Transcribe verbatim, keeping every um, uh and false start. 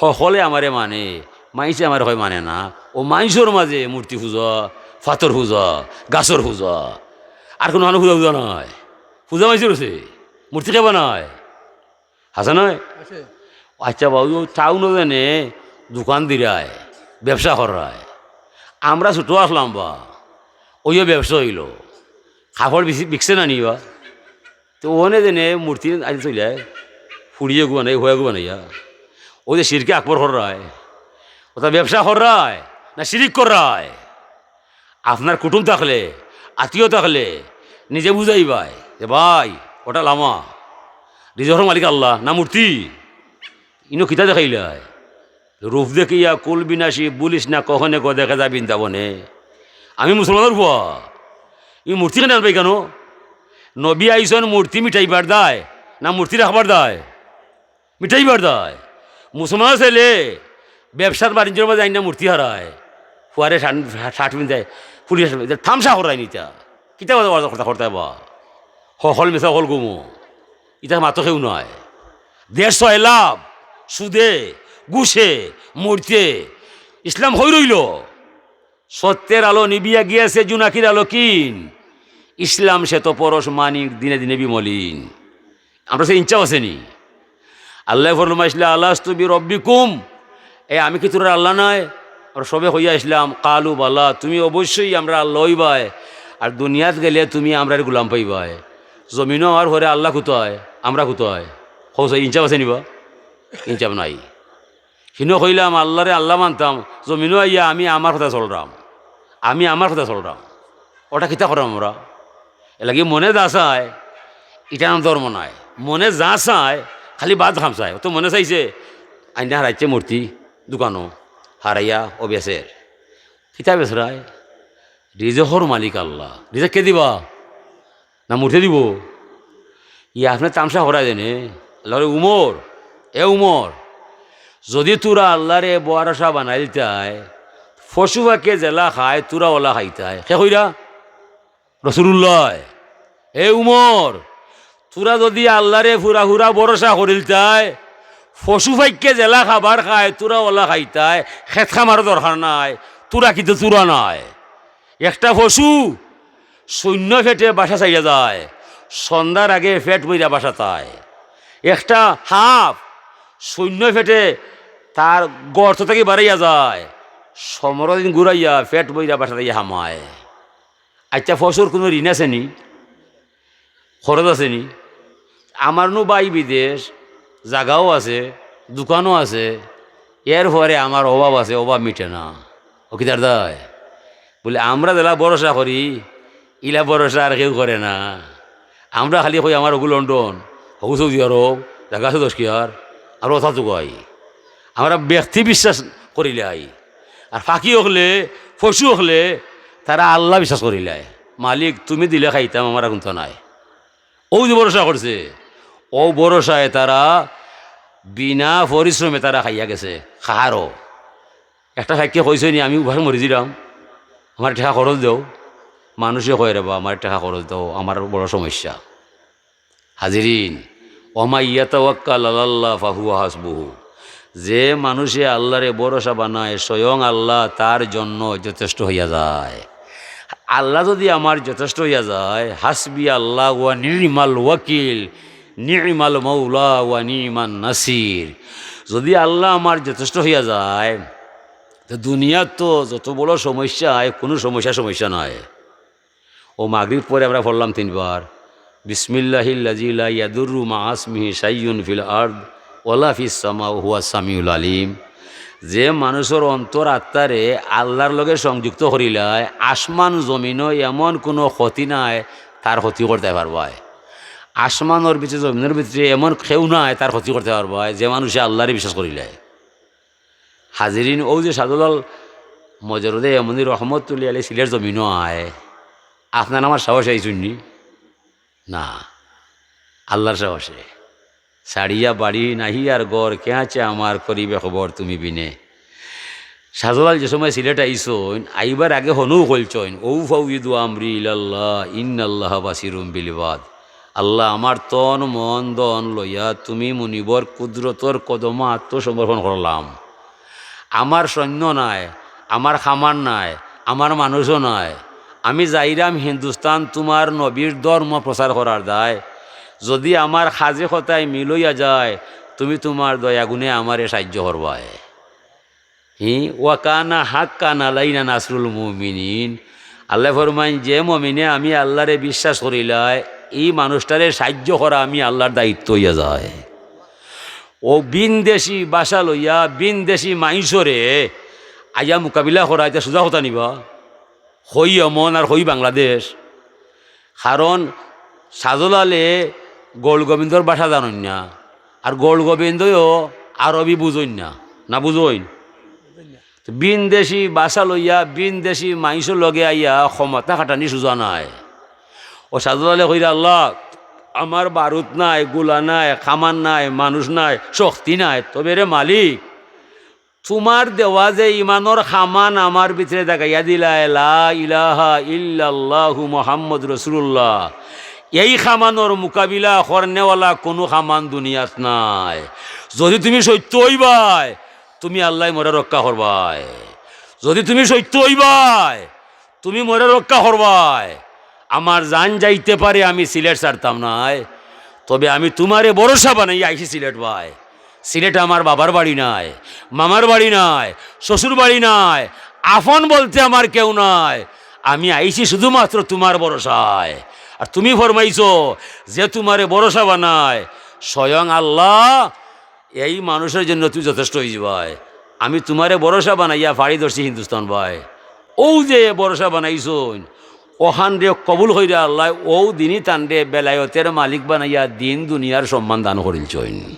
হকলে আমারে মানে, মাইনষে আমারে কয় মানে না। অউ মাইনষর মাঝে মূর্তি পূজা, ফাতর পূজা, গাছর পূজা, আর কুনু হানো পূজা পূজা নায়। পূজা মাইনষর আছে, মূর্তি কেবা নায়। হাছা নায়? আছে। আইচ্ছা বা, অউ টাউনো যেনে দোকান দিরায়, ব্যবসা কররায়। আমরা ছুটো আছলাম বা, অইও ব্যবসা অইলো। কাপড় বিচি-, বিকছে না নি বা? তে অনে যেনে মূর্তি আইজ থইলায়, ফুড়িয়ে গু বানাই, হয়ে গু বানাইয়া। অউ যে শিরকে আকবর কররায়, অটা ব্যবসা কররায় না শিরিক কররায়? আপনার কুটুম থাকলে, আত্মীয় থাকলে, নিজে বুঝাইবায় যে, "ভাই, অটা লামা, রিজকর মালিক আল্লাহ না মূর্তি? ইনো কিতা দেখাইলায়?" রূপ দেখিয়া কুল বিনাশী, ভুলিস না কখনে গো দেখে যা বৃন্দাবনে। আমি মুসলমানর পুয়া, ই মূর্তি কেনে আনবায় কেনে? নবী আইছইন মূর্তি মিটাইবার দায় না মূর্তি রাখবার দায়? মিটাইবার দায়। মুসলমানর ছেলে ব্যবসার বাণিজ্যর মাঝে আইন্না মূর্তি হারায়, পুয়ারে শার্ট, শার্ট পিন্দায়, ফুড়িয়ে শার্ট পিন্দায়, তামশা কররায় নি ইতা। কিতা কথা, কথা, কথা করতায় বা? হকল মিছা, হকল গুমো। ইতা মাতো কেউ নায়। দেড় ছয় লাভ, সুদে, ঘুষে, মূর্তিয়ে। ইসলাম কই রইলো? সত্যের আলো নিবিয়া গিয়াছে জোনাকির আলো ক্ষীণ। ইসলাম শ্বেত পরশ মানিক দিনে দিনে বিমলিন। আমরা সে ইনসাফ আছে নি? আল্লায় ফরমাইছলা, "আলাস্তু বিরব্বিকুম?" এ, আমি কি তুমরার আল্লাহ নায়? আমরা সবে কইয়া আইছলাম, "কালু বালা, তুমি অবশ্যই আমরার আল্লাহ অইবায়, আর দুনিয়াত গেলে তুমি আমরার গুলাম পাইবায়।" জমিনো আমার পরে আল্লাহ কুতায়, আমরা কুতায়? কও চাই, ইনসাফ আছে নি বা? ইনসাফ নাই। হিনো কইলাম আল্লারে আল্লাহ মানতাম, জমিনো আইয়া আমি আমার কথা চলরাম, আমি আমার কথা চলরাম। অটা কিতা কররাম আমরা? এরলাগি মনে যা চায়, ইটার নাম ধর্ম নায়। মনে যা চায়, খালি বাদ খাম চায়। অউ তো মনে চাইছে, আইন্না হারাইছে মূর্তি, দোকানো হারাইয়া অউ বেচের। কিতা বেচরায়? রিজকর মালিক আল্লাহ। রিজক কে দিবা? না মূর্তি দিবো? ই আপনে তামশা করায় দেনে। আল্লারে, উমর, এ উমর, যুদি তুরা আল্লারে ভরসা বানাইলতায়, পশু পাখিয়ে যেলা খায়, তুরা অলা খাইতায়। কে কইরা? রাসুলুল্লায়। এ উমর, তুরা যুদি আল্লারে পুরা পুরা ভরসা করিলতায়, পশু পাখিয়ে যেলা খাবার খায়, তুরা অলা খাইতায়, খেত খামারও দরকার নাই, তুরা কিন্তু তুরা নায়। একটা পশু শূন্য পেটে বাসা ছাড়িয়া যায়, সন্ধ্যার আগে পেট ভরিয়া বাসাত আয়। একটা হাফ শূন্য পেটে তার গর্ত থাকি বারাইয়া যায়, সমরদিন ঘুরাইয়া পেট ভরিয়া বাসাত আইয়া হামায়। আইচ্ছা, পশুর কুনু ঋণ আছে নি? খরচ আছে নি? আমার নু ভাই বিদেশ, জাগাও আছে, দোকানও আছে, এরপরে আমার অভাব আছে, অভাব মিটে না। অউ কিতার দায়? বুলে, আমরা যেলা ভরসা করি, ইলা ভরসা আর কেউ করে না। আমরা খালি কই, আমার অগু লন্ডন, অগু সৌদি আরব, জাগা আছে দশ কিয়ার, আর অতা তো কই। আমরা ব্যক্তি বিশ্বাস করিলাই। আর পাখি অকলে, পশু অকলে, তারা আল্লাহ বিশ্বাস করিলায়। মালিক, তুমি দিলে খাইতাম, আমার আর কুন্তা নাই। অউ যে ভরসা করছে, অউ ভরসায় তারা বিনা পরিশ্রমে তারা খাইয়া গেছে। কাহারও একটা পাখিয়ে কইছে নি, "আমি উপাসে মরি যিরাম, আমার টেকা খরচ দেও।" মানুষে কয়, "রে বা, আমার টেকা খরচ দেও, আমার বড় সমস্যা।" হাজিরিন, "ওয়া মান ইয়াতাওয়াক্কাল আলাল্লাহ ফাহুয়া হাসবুহু।" যে মানুষে আল্লারে ভরসা বানায়, স্বয়ং আল্লাহ তার জন্য যথেষ্ট হইয়া যায়। আল্লাহ যুদি আমার যথেষ্ট হইয়া যায়, হাসবি আল্লাহ ওয়া নি'মাল ওয়াকিল, নি'মাল মাওলা ওয়া নি'মান নাসির। যুদি আল্লাহ আমার যথেষ্ট হইয়া যায়, তে দুনিয়াত তো যত বড় সমস্যা আয়, কুনু সমস্যা সমস্যা নায়। অউ মাগরিব পরে আমরা পড়লাম তিনবার, "বিসমিল্লাহিল্লাযী লা ইয়াদুররু মা'আ ইসমিহি শাইউন ফিল আরদ ওয়ালা ফিস সামা ওয়া হুয়াস সামিউল আলিম।" যে মানুষর অন্তর আত্মারে আল্লার লগে সংযুক্ত করিলায়, আসমান জমিনো এমন কুনু ক্ষতি নাই তার ক্ষতি করতায় পারবায়। আসমানর ভিতরে, জমিনর ভিতরে এমন কেউ নাই তার ক্ষতি করতায় পারবায়, যে মানুষে আল্লারে বিশ্বাস করিলায়। হাজিরিন, অউ যে শাহজালাল মজরুদে ইয়ামনি রহমতুল্লাহি আলাইহি সিলেট জমিনো আয়, আপনার আমার সাহস আইছইন নি? না, আল্লার সাহসে। ছাড়িয়া বাড়ি নাহি আর ঘর, কে আছে আমার করিবে খবর তুমি বিনে। শাহজালাল যে সময় সিলেট আইছইন, আইবার আগে হনউ কইলছইন, "ও ফাউইদু আমরি ইলাল্লাহ, ইন্নাল্লাহা বাসিরুম বিল ইবাদ।" আল্লাহ, আমার তন মন ধন লইয়া তুমি মুনিবর কুদরতর কদমো আত্মসমর্পণ করলাম। আমার সৈন্য নাই, আমার কামান নাই, আমার মানুষও নাই। আমি যাইরাম হিন্দুস্তান তুমার নবীর ধর্ম প্রচার করার দায়। যুদি আমার কাজে কথায় মিল অইয়া যায়, তুমি তুমার দয়াগুণে আমারে সাইয্য করবায়। হি, "ওয়া কানা হাক্কান আলাইনা নাসরুল মুমিনিন।" আল্লায় ফরমাইন, যে মমিনে আমি আল্লারে বিশ্বাস করিলায়, ই মানুষটারে সাইয্য করা আমি আল্লার দায়িত্ব অইয়া যায়। অউ বিনদেশি ভাষা লইয়া বিনদেশি মাইনষরে আইয়া মোকাবিলা করা, ইটা সুজা কথা নি বা? কই অমন আর কই বাংলাদেশ। কারণ শাহজালালে গৌর গোবিন্দর ভাষা জানইন না, আর গৌর গোবিন্দও আরবি বুঝইন না, না বুঝইন? তো বিনদেশি ভাষা লইয়া বিনদেশি মাইনষর লগে আইয়া ক্ষমতা খাটানি সুজা নায়। অউ শাহজালালে কইরা, "আল্লাহ, আমার বারুদ নাই, গুলা নাই, কামান নাই, মানুষ নাই, শক্তি নাই, তবে রে মালিক, তুমার দেওয়া যে ইমানর কামান আমার ভিতরে দাগাইয়া দিলায়, লা ইলাহা ইল্লাল্লাহু মুহাম্মদ রাসূলুল্লাহ, এই কামানর মোকাবিলা করনেওয়ালা কুনু কামান দুনিয়াত নাই। যুদি তুমি সত্য অইবায়, তুমি আল্লায় মোরে রক্ষা করবায়। যুদি তুমি সত্য অইবায়, তুমি মোরে রক্ষা করবায়। আমার জান যাইতে পারে, আমি সিলেট ছাড়তাম নায়, তবে আমি তুমারে ভরসা বানাইয়া আইছি সিলেট ভাই। সিলেট আমার বাবার বাড়ি নায়, মামার বাড়ি নায়, শ্বশুর বাড়ি নায়, আপন বলতে আমার কেউ নাই। আমি আইছি শুধুমাত্র তুমার ভরসায়।" আর তুমি ফরমাইছো, "যে তুমারে ভরসা বানায়, স্বয়ং আল্লাহ এই মানুষর জন্য তুমি যথেষ্ট অইযিবায়। আমি তুমারে ভরসা বানাইয়া ফাড়ি ধরছি হিন্দুস্তান ভাই।" অউ যে ভরসা বানাইছইন, অখানরে কবুল কইরা আল্লায় অউ দিনই তানরে বেলায়তের মালিক বানাইয়া দিন দুনিয়ার সম্মান দান করিলছইন।